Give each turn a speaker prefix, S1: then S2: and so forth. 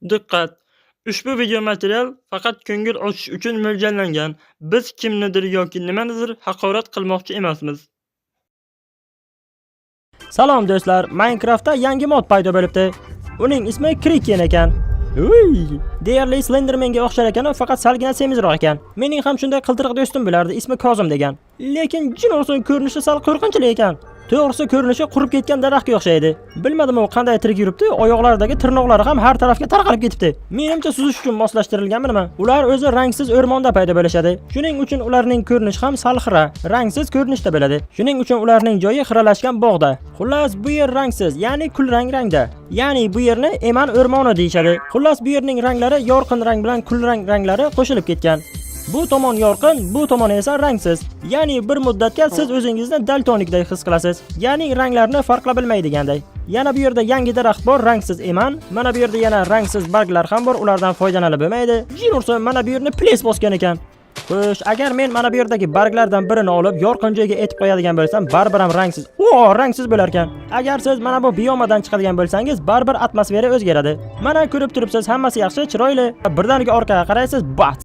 S1: Diqqat! Ushbu video material faqat ko'ngil ochish uchun mo'ljallangan. Biz kimnidir yoki nimanidir haqorat qilmoqchi emasmiz.
S2: Salom do'stlar, Minecraftda yangi mod paydo bo'libdi. Uning ismi Kriken ekan. Uy, deyarli Slendermanga o'xshar ekan, faqat salgina semizroq ekan. Mening ham shunday qiltiriq do'stim bo'lardi, ismi Kozim degan. Lekin jin ursin, ko'rinishi sal qo'rqinchli ekan. To'g'risi, ko'rinishi qurib ketgan daraxtga o'xshaydi. Bilmadim, u qanday tirik yuribdi, oyoqlaridagi tirnoqlari ham har tarafga tarqalib ketibdi. Menimcha, suzish uchun moslashtirilganmi nima? Ular o'zi rangsiz o'rmonda paydo bo'lishadi. Shuning uchun ularning ko'rinishi ham sal xira, rangsiz ko'rinishda bo'ladi. Shuning uchun ularning joyi xiralashgan bog'da. Xullas, bu yer rangsiz, ya'ni kulrang rangda. Ya'ni bu yerni eman o'rmoni deyishadi. Xullas, bu yerning ranglari yorqin rang bilan kulrang ranglari qo'shilib ketgan. Bu tomon yorqin, bu tomon esa rangsiz. Ya'ni bir muddatga siz o'zingizni daltonikday his qilasiz. Ya'ni ranglarni farqlab bilmaydiganday. Yana bu yerda yangi daraxt bor, rangsiz eman. Mana bu yerda yana rangsiz barglar ham bor, ulardan foydalanib bo'lmaydi. Jin ursin, mana bu yerni плесень bosgan ekan. Xo'sh, agar men mana bu yerdagi barglardan birini olib yorqin joyga etib qo'yadigan bo'lsam, baribir ham rangsiz. O, rangsiz bo'lar ekan. Agar siz mana bu biomadan chiqadigan bo'lsangiz, baribir atmosfera o'zgaradi. Mana ko'rib turibsiz, hammasi yaxshi, chiroyli. Birdaniga orqaga qaraysiz, bats.